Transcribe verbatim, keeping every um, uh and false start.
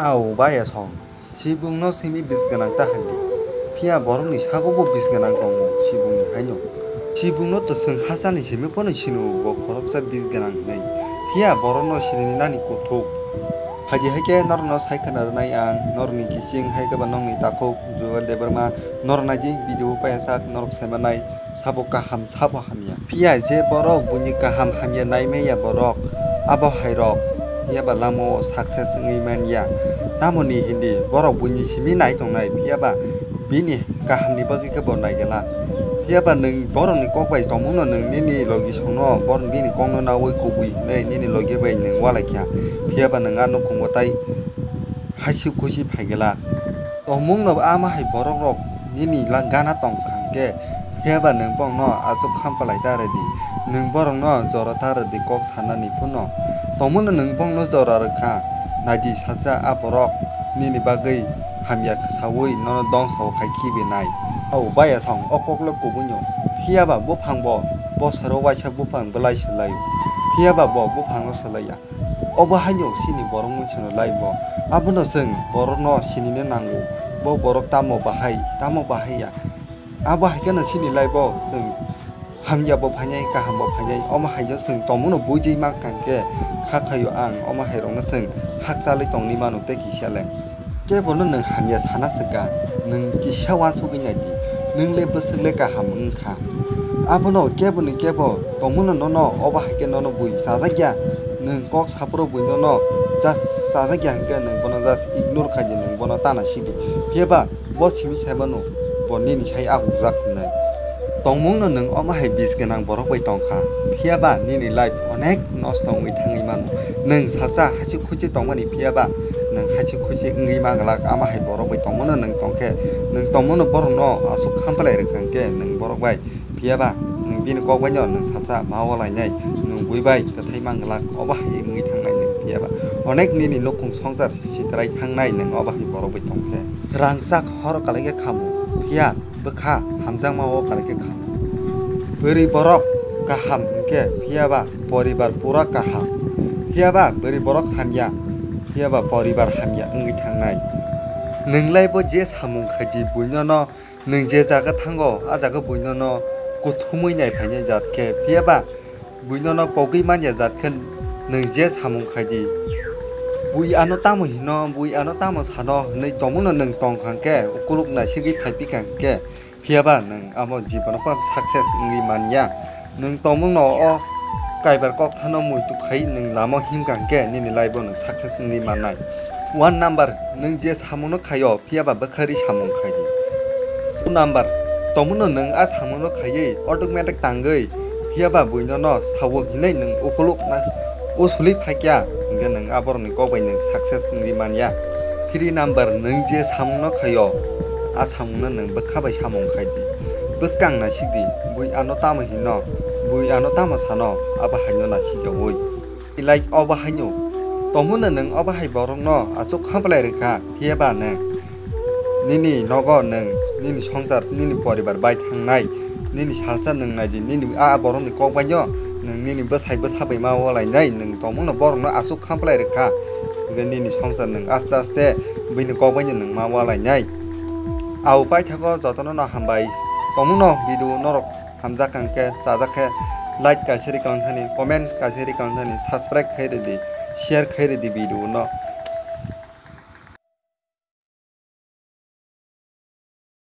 Au baya song, sibungno simi bis gwnang ta handi. Phiya borokni sago bo bis gwnang tongo sibungni haino. Sibungno to chwng hachalni simi phano sinu, bo khoroksa bis gwnang hinwi. Phiya borokno sinini nani kuthuk. Phaidi hai khe norokno sai khwna rwnai ang, norokni kising hai khe ba nokni takhuk Joel Debbarma, norok naidi video paiya sak norok sai manai. Sabo kaham, sabo hamya. Phiya je borok buini kaham hamya nai manya borok, abo hai rok phiya ba lama o success wngwi manya. Tamoni hindi borok buini simi nai tongnai, phiya ba bini kaham ni bagwi khe bo nai glak. Phiya ba nwng borok ni kok bai tongmung no nwng nini logi song no, borok bini kok no naui kubui hinwi nini logi bai nwng walai kha. Phiya ba nwng a nukhung o tai hasi khusi phai glak. Tongmung no ama hai borok rok nini la-, gana tong kha hwnkhe, phiya ba nwng borok no aswk khampalai ta rwdi, nwng borok no jora ta rwdi kok sanani phano. Tongmung no nwng borok no jora rwkha, naidi salsa a borok nini bagwi hamya saui nono dongsa o khai khibi nai. Au baya song o kok le kubui no, phiya ba buphang bo bosoro waisa buphang bwlai se lai o, phiya ba bo buphang no se lai ya. Obo haino chini borok mungsa no lai bo. Abono chwng borok no sinina nango. Bo borok tamo bahai, tamo bahai ya. Abo hai kheno chini lai bo chwng hamya bo phainai, kaham bo phainai. Omo hai o chwng tongmung no buji ma kang khe kha khaio ang. Omo hai rok no chwng hakchalwi tongni mano tei kisa le. Kebo no nwng hamya sana swkang, nwng kisa uansugwi nai di, nwng le bwswk le kaham wng kha. Abono kebo ni kebo tongmung no nono obo hai khe nono bui chajak ya, nwng kok saphuru bui nono just chajak ya hwnkhe nwng bono just ignore khai di, nwng bono tana sidi. Phiya ba bo simi sai mano bo nini sai ahukjak hwnwi. Tongmung no nwng omo hai bis gwnang borok bai tong kha, phiya ba nini life onek nosto wngwi thangwi mano. Nwng salsa hachik khuchik tongmani phiya ba nwng hachik khuchik wngwi ma glak, ama hai borok bai tongmano nwng tong khe, nwng tongmano borok no aswk khampalai rwkha hwnkhe nwng borok bai phiya ba nwng bini kok bai no nwng salsa ma o lainai, nwng bui bai kwthai ma glak, obo hai wngwi thangnai nwng phiya ba onek nini nukhung songsar sitrai thangnai nwng obo hai borok bai tong khe. Rangchak hor kalai khe khamu, phiya bwkha hamjakma o kalai khe khamu. Bwrwi borok kaham hwnkhe phiya ba poribar pura kaham, phiya ba bwrwi borok hamya, phiya ba poribar hamya wngwi thangnai. Nwng lai bo je samung khaidi buino no, nwng je jaga thango a jaga buino no kuthumwi nai phainai jat khe, phiya ba buino no pogwi manya jat khe nwng je samung khaidi. Bui ano tamo hino, bui ano tamo sano hwnwi tongmung no nwng tong kha hwnkhe, ukuluk naisigwi phai phi kha hwnkhe, phiya ba nwng amo jibono phano success wngwi man ya. Nwng tongmung no o kaibar kok thano muitu khai nwng lama o him kha hwnkhe nini life o nwng success wngwi mannai. One number, nwng je samung no khaio, phiya ba bwkha ri samung khai di. Two number, tongmung no nwng a samung no khaiwi automatic tangwi, phiya ba buino no sawo hinwi nwng ukuluk na usuli phai kya, hwnkhe nwng a borok ni kok bai nwng success wngwi man ya. Three number, nwng je samung no khaio, a samung no nwng bwkha bai samung khai di. Bwskang naisik di, bui ano tamo hino, bui ano tamo sano, abo hai no naisik yaui. Like obo haino tongmung no nwng obo hai borok no aswk khampalai rwkha, phiya ba nwng nini nogo nwng nini songsar nini poribar bai thangnai, nini salsa nwng nai di, nini a borok ni kok bai no nwng nini bwsai bwsa bai ma walainai, nwng tongmung no borok no aswk khampalai rwkha, hwnkhe nini songsar nwng aste aste buini kok bai no nwng ma walainai. Au paithago jotono no hambai, tongmung no video norok hamjak kha hwnkhe, chajak khe like kaisa ri kwlwng thani, comment kaisa ri kwlwng thani, subscribe khai rwdi, share khai rwdi video no.